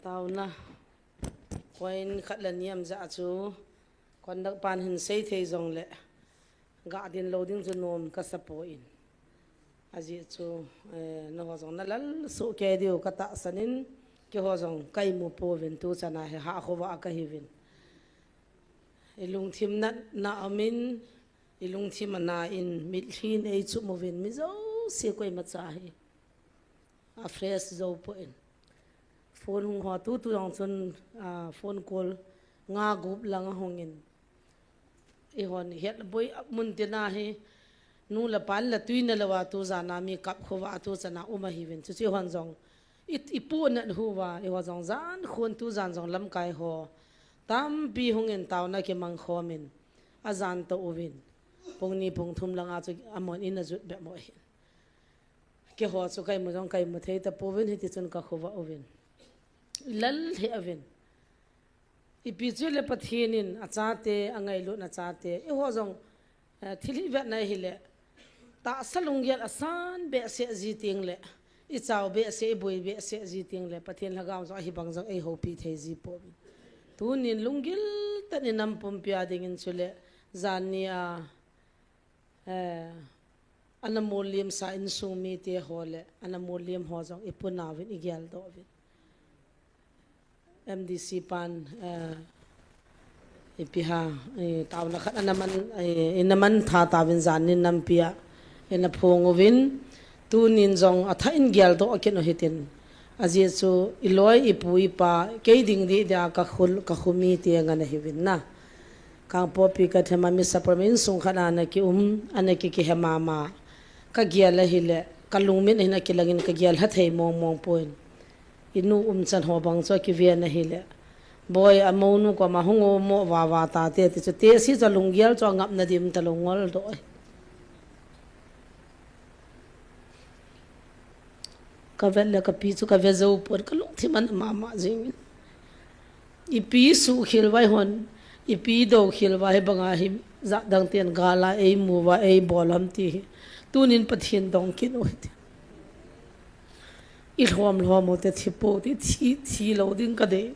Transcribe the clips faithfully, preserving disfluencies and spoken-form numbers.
Tauna. Point khat le ni ham ja chu, conduct pan hin sei thei jongle, ga din lo ding chu nom kasa poi. Ajeh chu, eh, nangho jong nalal soh kei diu katahsan in, keiho jong ka imu pouvin tu chana hi hah khovah a kahiuvin. I lungthim natna aum in, i lungthim ana in, mitlhi in eichum uvin, mi jouse koima cha hi a fresh jou poi. Phone hung ho tutu jong chun, ah, phone call nga gup lang ahung in. Eihon het boi mun tina hi, nu le pa le tui na lou a tu jan a mi kap khovah a tu chana um ahiuvin. Chuche hon jong i, i pu nat hu va, eiho jong jan khun tu jan jong lamkai ho tampi hung in tauna kimang khom in, ajan to uvin. Pung ni pung thum lang a chu amon in ajut be mo hin. Keiho chu ka imu jong ka imu thei tapouvin, hiti chun ka khovah uvin. Lal he uvin. Ipi chu le Pathen in achate, angailutna chate. Eiho jong, eh, thil hi vetna hile, tahsa lunggel asan behseh ji teng le, i chau behseh, i boi behseh ji teng le, Pathen lhagao jong ahibang jong eihoupi thei ji pouvin. Tunin lunggil tah in nam pumpi a dingin chule, jan ni a, eh, ana molem sa insung mite ho le, ana molem ho jong i pu nauvin i geldoh uvin. M D C pan, eh, ipi ham, eh, tauna khat ana man, eh, ina man tha tauvin jan ni nampi a, ina phong uvin, tunin jong athah in geldoh kit u hitin. Ajeh chu i loi, i pu, i pa, kei ding dih dia ka khul, ka khu mite ngen ahiuvin na. Kangpokpi ka thema mi sapram insung khat a ana ki um, ana ki kihe mama. Ka gel ahile, ka lungmin ahin akilang in ka gel lha thei mong mong poi. I nu umchan ho bang chu akiven ahile, boi, a monu koma hung o mo vava tate, ti chu tesi chu lunggel chu angapna dim talou ngol doh. Ka vet le ka pi chu ka ve jou pon, ka lungthim ana mama jing in. Ipi suhkhel uva eihon, ipi dokhel uva hibanga hi jat dang ten gal a eimu uva eibol ham ti hi. Tunin Pathen dong kit u hite. I lhom lhom u te thi pou te thi, thi lou ding ka dei.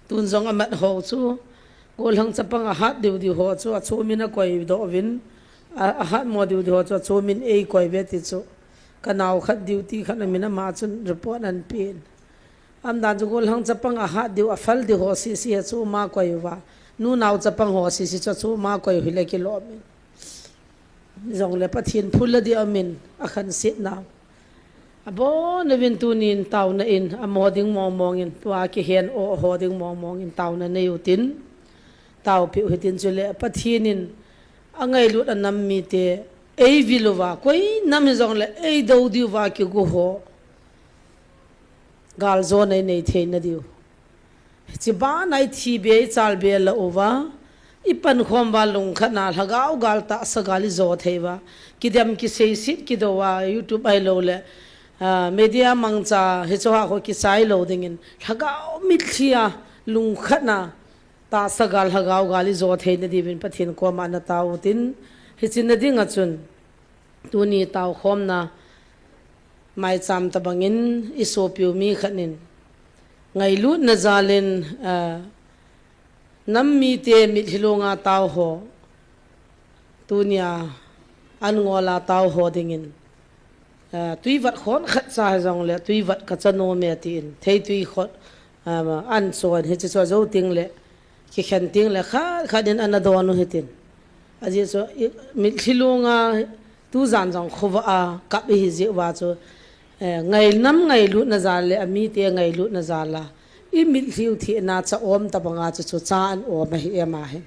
Tun jong amat ho chu, gollhang chapang ahat diu diu ho chu, achomin akoi doh uvin, a, ahat mo diu diu ho chu, achomin eikoi uve ti chu. Ka nao khat duty khat amin ama chun report ana pen. Aumdan chu gollhang chapang ahat diu, afal diu ho sisi hi chu ama koi uva. Nu nao chapang ho sisi chu, chu ama koi u hile kilom in. Jongle Pathen phul a di amin, akhanset nau. Abon uvin tunin tauna in, amo ding mong mong in, tua kihen o ho ding mong mong in tauna nei utin. Taopeh u hitin chule Pathen in angailut anam mite eivil uva, koi nam hijongle eidou diu va kigo ho. Galjona inei theina diu. Hiche bana ithi be, ichal be la uva, ipankhom uva lungkhat na, lhagao gal tahsa gal ijo thei uva. Kidem kiseiset kidou a, YouTube ahilou le, ah, media mangcha, hiche ho a ho kichai lou dingin. Lhagao mitlhi a, lungkhat na, tahsa gal, lhagao gal ijo theina diuvin Pathen koma ana tao utin, hiche na dinga chun, tuni taokhomna, maicham tabangin isopiu mi khat in, ngailutna jal in, ah, nam mite mitlhi long a tao ho, tunia an ngol a tao ho dingin, ah, tui vat khon khat cha hijongle, tui vat ka cha nom e tin, thei tui khon, ah, an chon hiche chu ajo teng le, kikhen teng le, khat khat in ana don u hitin. Ajeh chu, i, mitlhi long a, tujan jong khovah a kap ihi jeh uva chu, eh, ngai nam ngailutna jal le, amite ngailutna jal a, i mitlhi u thina cha om tabanga chu, chu cha ana om ahi ema hin.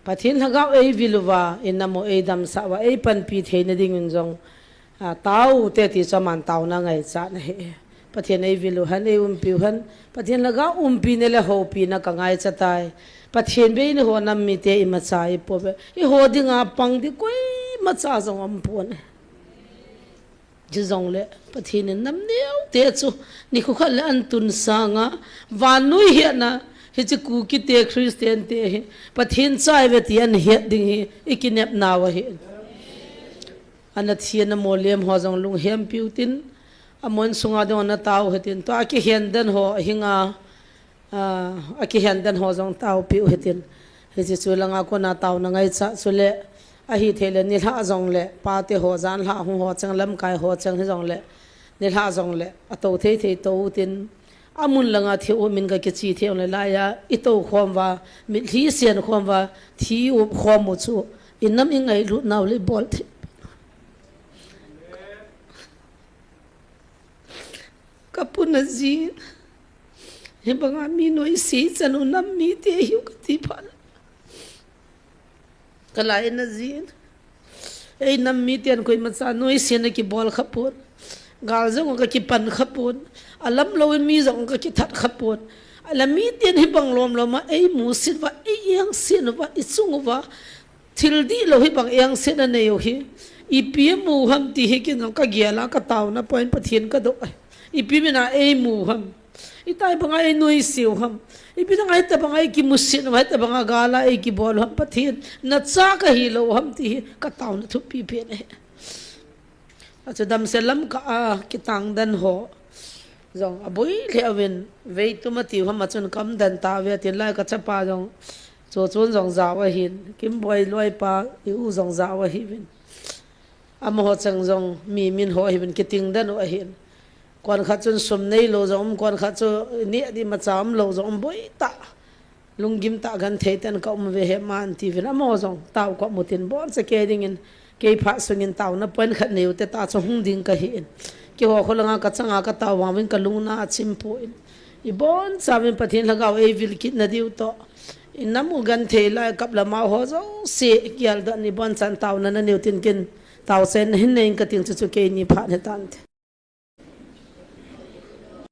Pathen lhagao eivil uva, inam u eidamsah uva, eipanpi theina dingin jong, a, tao u te ti chu aman taona ngaichat ahi. Pathen eivil u hen, eiumpiu hen. Pathen lhagao umpina le houpina ka ngaicha tai. Pathen bei in eiho nam mite imacha ipouve. Eiho dinga pang ding koimacha jong aumpon e. Chujongle Pathen in nam neo te chu nikho khat le an tun sanga vannoi hetna, hiche Kuki te Christian te hi Pathen cha ive ti ana het ding hi ikinep nau ahi. Ana thi ana molem ho jong lunghempiu tin, Amun sunga dong na tao hitin, tua akihen den ho, hinga, a, akihen den ho jong taopiu hitin. Hiche chu langa kona taona ngaicha chule, ahithei le nilhah jongle, pate ho janlhah hung ho cheng lamkai ho cheng hijongle, nilhah jongle, ato thei thei tou tin, amun langa thi umin ka kichi thei jongle laiya, ito khom uva, mitlhi sen khom uva, thi up khom u chu, inam ingailut nau le bol thei. Ka pu na jin, hibanga mi noise chan u nam mite hiu kati phat. Ka lai na jin. Ei nam miten koima cha noise na kibol khapon. Gal jong ka kipan khapon. Alam lou in mi jong ka kithat khapon. Ala miten hibang lom lom a, ei musit uva, ei engset uva, i chung uva. Thil dihlou hibang engset na neiu hi. Ipi mu ham ti hi kin jong ka gel a ka taona point Pathen ka doh. Ipi mina ei mu ham. Itai banga ei noiseu ham. Ipi dang ai tabanga ei kimusit ham, ai tabanga gal a ei kibol ham Pathen. Na cha ka hilou ham ti hi ka taona thupi pen ahi. Achu damsel lam ka a kitang den ho. Jong aboi lheh uvin vei tuma tiu ham achun kam den tave tin lai ka chapa jong. Chu chun jong jao ahin. Kimboi loipa i u jong jao ahiuvin. Amaho chang jong mi min ho ahiuvin kiting den u ahin. Kon khat chun sum neilou jong um, kon khat chu neh di macha umlou jong um boi ta. Lunggim tah genthei ten ka um ve he man tiuvin amaho jong tao ka mu tin boncha kei dingin kei phat sungin taona point khat neiu te ta chu hung ding ka hi in. Keiho kho langa ka changa ka tao vang uvin ka lungna a chim poi. I boncha uvin Pathen lhagao ei vil kit na diu toh. I nam u genthei lai kap lama ho jouse geldoh in i bonchan taona na neiu tin kin taosen na hin nei in ka ting chu chu keini phat he tante.